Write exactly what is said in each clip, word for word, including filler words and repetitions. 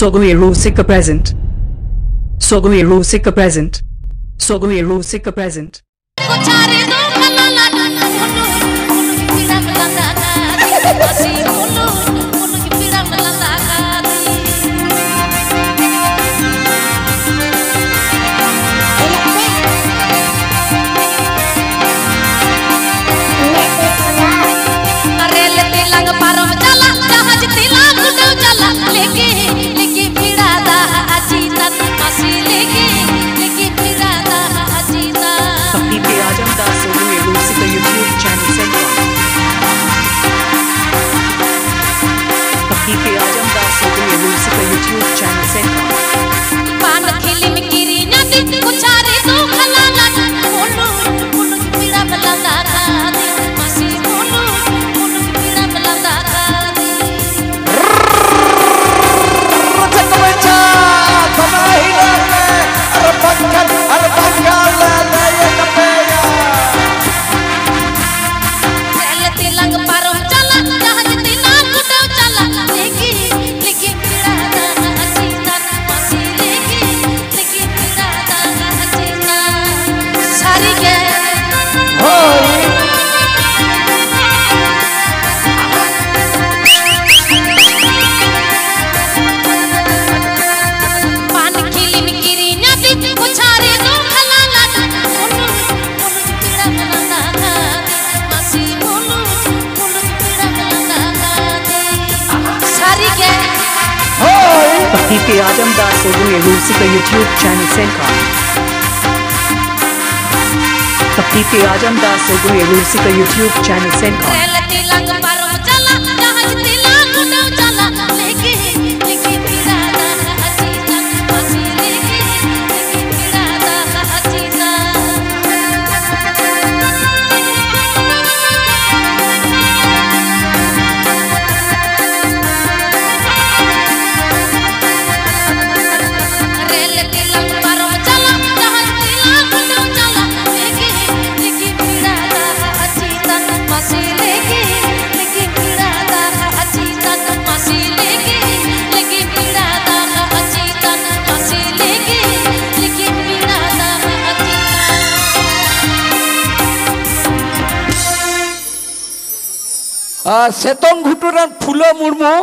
Sogui Rusika present. Sogui Rusika present. Sogui Rusika present. Rail ᱛᱮᱞᱟᱝ ᱯᱟᱨᱚᱢ ᱪᱟᱞᱟᱜ, ᱡᱟᱦᱟᱡᱽ ᱛᱮᱞᱟᱝ ᱩᱰᱟᱹᱣ ᱪᱟᱞᱟᱜ, ᱞᱤᱜᱤ ᱞᱤᱜᱤ ᱯᱷᱤᱲᱟ ᱫᱟᱜ ᱟᱡᱤ ᱛᱟᱱ, ᱢᱟᱥᱤ ᱞᱤᱜᱤ ᱞᱤᱜᱤ ᱯᱷᱤᱲᱟ ᱫᱟᱜ ᱟᱡᱤ ᱛᱟᱱ᱾ ᱛᱟᱹᱯᱤ ᱯᱮ ᱟᱸᱡᱚᱢ ᱫᱟ ᱥᱳᱜᱩ ᱨᱩᱥᱤᱠᱟ YouTube channel ᱥᱮᱫ ᱠᱷᱚᱱ᱾ ᱛᱟᱹᱯᱤ ᱯᱮ ᱟᱸᱡᱚᱢ ᱫᱟ ᱥᱳᱜᱩ ᱨᱩᱥᱤᱠᱟ YouTube channel ᱥᱮᱫ ᱠᱷᱚᱱ᱾ ᱯᱟᱱ ᱠᱷᱤᱞᱤᱢ ᱠᱤᱨᱤᱧ ᱟᱹᱫᱤᱧ, ᱠᱚᱪᱟᱨᱤ ᱫᱚ ᱠᱷᱟᱞᱟᱞᱟᱜ, ᱵᱩᱞᱩᱝ ᱵᱩᱞᱩᱝ ᱯᱤᱲᱟᱢ ᱞᱟᱸᱫᱟ ᱠᱟᱫᱤᱧ, ᱢᱟᱥᱤ ᱵᱩᱞᱩᱝ ᱵᱩᱞᱩᱝ ᱯᱤᱲᱟᱢ ᱞᱟᱸᱫᱟ ᱠᱟᱫᱤᱧ᱾ ᱨᱮᱞ ᱛᱮᱞᱟᱝ ᱯᱟᱨᱚᱢ ᱪᱟᱞᱟᱜ, ᱡᱟᱦᱟᱡᱽ ᱛᱮᱞᱟᱝ ᱩᱰᱟᱹᱣ ᱪᱟᱞᱟᱜ, ᱞᱤᱜᱤ ᱞᱤᱜᱤ ᱯᱤᱲᱟ ᱫᱟᱜ ᱟᱡᱤ ᱛᱟᱱ, ᱢᱟᱥᱤ ᱞᱤᱜᱤ ᱞᱤᱜᱤ ᱯᱤᱲᱟ ᱫᱟᱜ ᱟᱡᱤ ᱛᱟᱱ᱾ ᱥᱟᱹᱨᱤ ᱜᱮ᱾ ᱦᱳᱭ᱾ ᱯᱟᱱ ᱠᱷᱤᱞᱤᱢ ᱠᱤᱨᱤᱧ ᱟᱹᱫᱤᱧ, ᱠᱚᱪᱟᱨᱤ ᱫᱚ ᱠᱷᱟᱞᱟᱞᱟᱜ, ᱵᱩᱞᱩᱝ ᱵᱩᱞᱩᱝ ᱯᱤᱲᱟᱢ ᱞᱟᱸᱫᱟ ᱠᱟᱫᱤᱧ, ᱢᱟᱥᱤ ᱵᱩᱞᱩᱝ ᱵᱩᱞᱩᱝ ᱯᱤᱲᱟᱢ ᱞᱟᱸᱫᱟ ᱠᱟᱫᱤᱧ᱾ ᱥᱟᱹᱨᱤ ᱜᱮ᱾ ᱦᱳᱭ᱾ ᱛᱟᱹᱯᱤ ᱯᱮ ᱟᱸᱡᱚᱢ ᱫᱟ ᱥᱳᱜᱩ ᱨᱩᱥᱤᱠᱟ YouTube channel ᱥᱮᱫ ᱠᱷᱚᱱ᱾ ᱛᱟᱹᱯᱤ ᱯᱮ ᱟᱸᱡᱚᱢ ᱫᱟ ᱥᱳᱜᱩ ᱨᱩᱥᱤᱠᱟ YouTube channel ᱥᱮᱫ ᱠᱷᱚᱱ᱾ ᱨᱮᱞ ᱛᱮᱞᱟᱝ ᱯᱟᱨᱚᱢ ᱪᱟᱞᱟᱜ, ᱡᱟᱦᱟᱡᱽ ᱛᱮᱞᱟᱝ ᱩᱰᱟᱹᱣ ᱪᱟᱞᱟᱜ, ᱞᱤᱜᱤ ᱞᱤᱜᱤ ᱯᱤᱲᱟ ᱫᱟᱜ ᱟᱡᱤ ᱛᱟᱱ, ᱢᱟᱥᱤ ᱞᱤᱜᱤ ᱞᱤᱜᱤ ᱯᱤᱲᱟ ᱫᱟᱜ ᱟᱡᱤ ᱛᱟᱱ᱾ ᱨᱮᱞ ᱛᱮᱞᱟᱝ ᱯᱟᱨᱚᱢ ᱪᱟᱞᱟᱜ, ᱡᱟᱦᱟᱡᱽ ᱛᱮᱞᱟᱝ ᱩᱰᱟᱹᱣ ᱪᱟᱞᱟᱜ, ᱞᱤᱜᱤ ᱞᱤᱜᱤ ᱯᱤᱲᱟ ᱫᱟᱜ ᱟᱡᱤ ᱛᱟᱱ, ᱢᱟᱥᱤ ᱞᱤᱜᱤ ᱞᱤᱜᱤ ᱥᱮᱛᱚᱝ ᱜᱷᱩᱴᱩ ᱨᱮᱱ ᱯᱷᱩᱞᱚ ᱢᱩᱨᱢᱩ,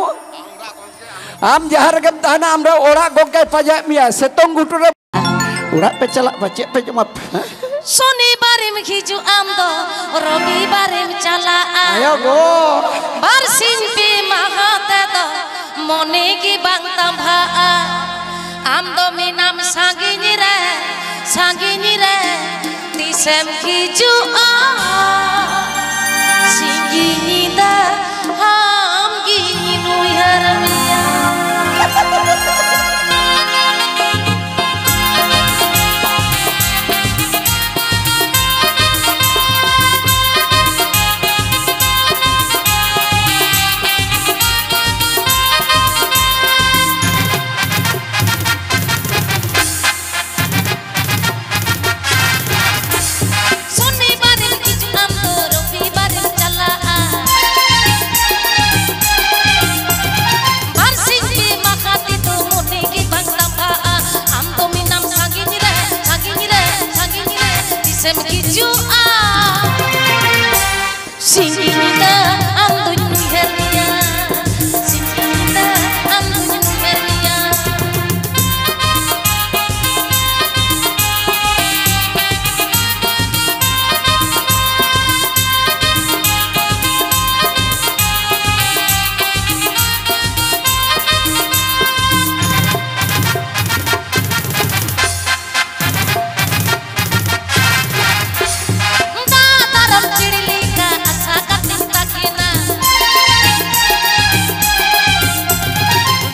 ᱟᱢ ᱡᱟᱦᱟᱸ ᱨᱮᱜᱮᱢ ᱛᱟᱦᱮᱱᱟ, ᱟᱢ ᱨᱮ ᱚᱲᱟᱜ ᱜᱚᱝᱠᱮᱭ ᱯᱟᱸᱡᱟᱭᱮᱫ ᱢᱮᱭᱟ᱾ ᱥᱮᱛᱚᱝ ᱜᱷᱩᱴᱩ ᱨᱮ ᱚᱲᱟᱜ ᱯᱮ ᱪᱟᱞᱟᱜ ᱢᱟ, ᱪᱮᱫ ᱯᱮ ᱡᱚᱢᱟ? ᱥᱚᱱᱤᱵᱟᱨᱮᱢ ᱦᱤᱡᱩᱜ ᱟᱢ ᱫᱚ, ᱨᱚᱵᱤᱵᱟᱨᱮᱢ ᱪᱟᱞᱟᱜᱼᱟ᱾ ᱟᱭᱳ ᱜᱳ᱾ ᱵᱟᱨ ᱥᱤᱧ ᱯᱮ ᱢᱟᱦᱟ ᱛᱮᱫᱚ ᱢᱚᱱᱮ ᱜᱮ ᱵᱟᱝ ᱛᱟᱸᱵᱷᱟᱜᱼᱟ᱾ ᱟᱢ ᱫᱚ ᱢᱮᱱᱟᱢ ᱥᱟᱺᱜᱤᱧ ᱨᱮ, ᱥᱟᱺᱜᱤᱧ ᱨᱮ, ᱛᱤᱥᱮᱢ ᱦᱤᱡᱩᱜᱼᱟ? ᱥᱤᱧ ᱧᱤᱫᱟᱹ ᱟᱢ ᱜᱤᱧ ᱩᱭᱦᱟᱹᱨ ᱢᱮᱭᱟ᱾ ᱥᱚᱱᱤᱵᱟᱨᱮᱢ ᱦᱤᱡᱩᱜ ᱟᱢ ᱫᱚ ᱨᱚᱵᱤᱵᱟᱨᱮᱢ ᱪᱟᱞᱟᱜᱼᱟ᱾ ᱵᱟᱨ ᱥᱤᱧ ᱯᱮ ᱢᱟᱦᱟ ᱛᱮᱫᱚ ᱢᱚᱱᱮ ᱜᱮ ᱵᱟᱝ ᱛᱟᱸᱵᱷᱟᱜᱼᱟ᱾ ᱟᱢ ᱫᱚ ᱢᱮᱱᱟᱢ ᱥᱟᱺᱜᱤᱧ ᱨᱮ, ᱥᱟᱺᱜᱤᱧ ᱨᱮ, ᱥᱟᱺᱜᱤᱧ ᱨᱮ, ᱛᱤᱥᱮᱢ ᱦᱤᱡᱩᱜᱼᱟ? ᱥᱤᱧ ᱧᱤᱫᱟᱹ ᱟᱢ ᱫᱩᱧ ᱩᱭᱦᱟᱹᱨ ᱢᱮᱭᱟ, ᱥᱤᱧ ᱧᱤᱫᱟᱹ ᱟᱢ ᱫᱩᱧ ᱩᱭᱦᱟᱹᱨ ᱢᱮᱭᱟ᱾ ᱫᱟᱜ ᱯᱟᱨᱚᱢ ᱪᱤᱲᱤ ᱞᱮᱠᱟ ᱟᱥᱟ ᱠᱟᱛᱮᱧ ᱛᱟᱸᱜᱤᱱᱟ᱾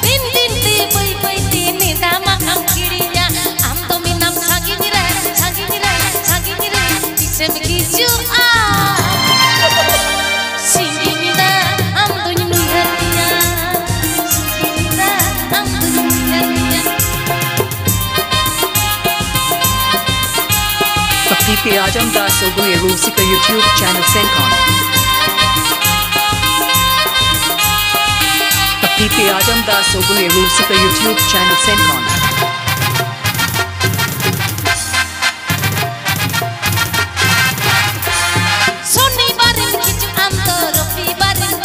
ᱫᱤᱱ ᱫᱤᱱ ᱛᱮ ᱵᱟᱹᱭ ᱵᱟᱹᱭ ᱛᱮ ᱱᱮᱰᱟ ᱢᱟ ᱟᱢ ᱦᱤᱲᱤᱧᱟ᱾ ᱟᱢ ᱫᱚ ᱢᱮᱱᱟᱢ ᱥᱟᱺᱜᱤᱧ ᱨᱮ, ᱥᱟᱺᱜᱤᱧ ᱨᱮ, ᱥᱟᱺᱜᱤᱧ ᱨᱮ, ᱛᱤᱥᱮᱢ ᱦᱤᱡᱩᱜᱼᱟ? ᱥᱤᱧ ᱧᱤᱫᱟᱹ ᱟᱢ ᱫᱩᱧ ᱩᱭᱦᱟᱹᱨ ᱢᱮᱭᱟ, ᱥᱤᱧ ᱧᱤᱫᱟᱹ ᱟᱢ ᱫᱩᱧ ᱩᱭᱦᱟᱹᱨ ᱢᱮᱭᱟ᱾ Papipe Ajam Das Ogoe Rusika YouTube channel Senkon. Papipe Ajam Das Ogoe Rusika YouTube channel Senkon. ᱥᱚᱱᱤᱵᱟᱨᱮᱢ ᱦᱤᱡᱩᱜ ᱟᱢ ᱫᱚ ᱨᱚᱵᱤᱵᱟᱨᱮᱢ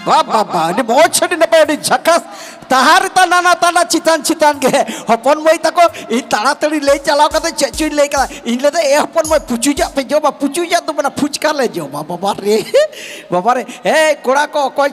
ᱵᱟ ᱵᱟ ᱵᱟ, ᱟᱹᱰᱤ ᱢᱚᱡᱽ, ᱟᱹᱰᱤ ᱱᱟᱯᱟᱭ, ᱟᱹᱰᱤ ᱡᱷᱟᱠᱟᱥ᱾ ᱛᱟᱦᱟᱨ ᱛᱟ ᱱᱟᱱᱟ ᱛᱟᱱᱟ ᱪᱮᱛᱟᱱ ᱪᱮᱛᱟᱱ ᱜᱮ᱾ ᱦᱚᱯᱚᱱ ᱢᱟᱹᱭ ᱛᱟᱠᱚ, ᱤᱧ ᱛᱟᱲᱟᱛᱟᱲᱤ ᱞᱟᱹᱭ ᱪᱟᱞᱟᱣ ᱠᱟᱛᱮ ᱪᱮᱫ ᱪᱚᱧ ᱞᱟᱹᱭ ᱠᱟᱫᱟ᱾ ᱤᱧ ᱞᱟᱹᱭᱫᱟ, "ᱮ ᱦᱚᱯᱚᱱ ᱢᱟᱹᱭ, ᱯᱩᱪᱩᱡᱟᱜ ᱯᱮ ᱡᱚᱢᱟ, ᱯᱩᱪᱩᱡᱟᱜ ᱫᱚ ᱢᱟᱱᱮ ᱯᱷᱩᱪᱠᱟ ᱞᱮ ᱡᱚᱢᱟ, ᱵᱟᱵᱟ ᱨᱮ, ᱵᱟᱵᱟ ᱨᱮ, ᱮ ᱠᱚᱲᱟ ᱠᱚ, ᱚᱠᱚᱭ ᱪᱚ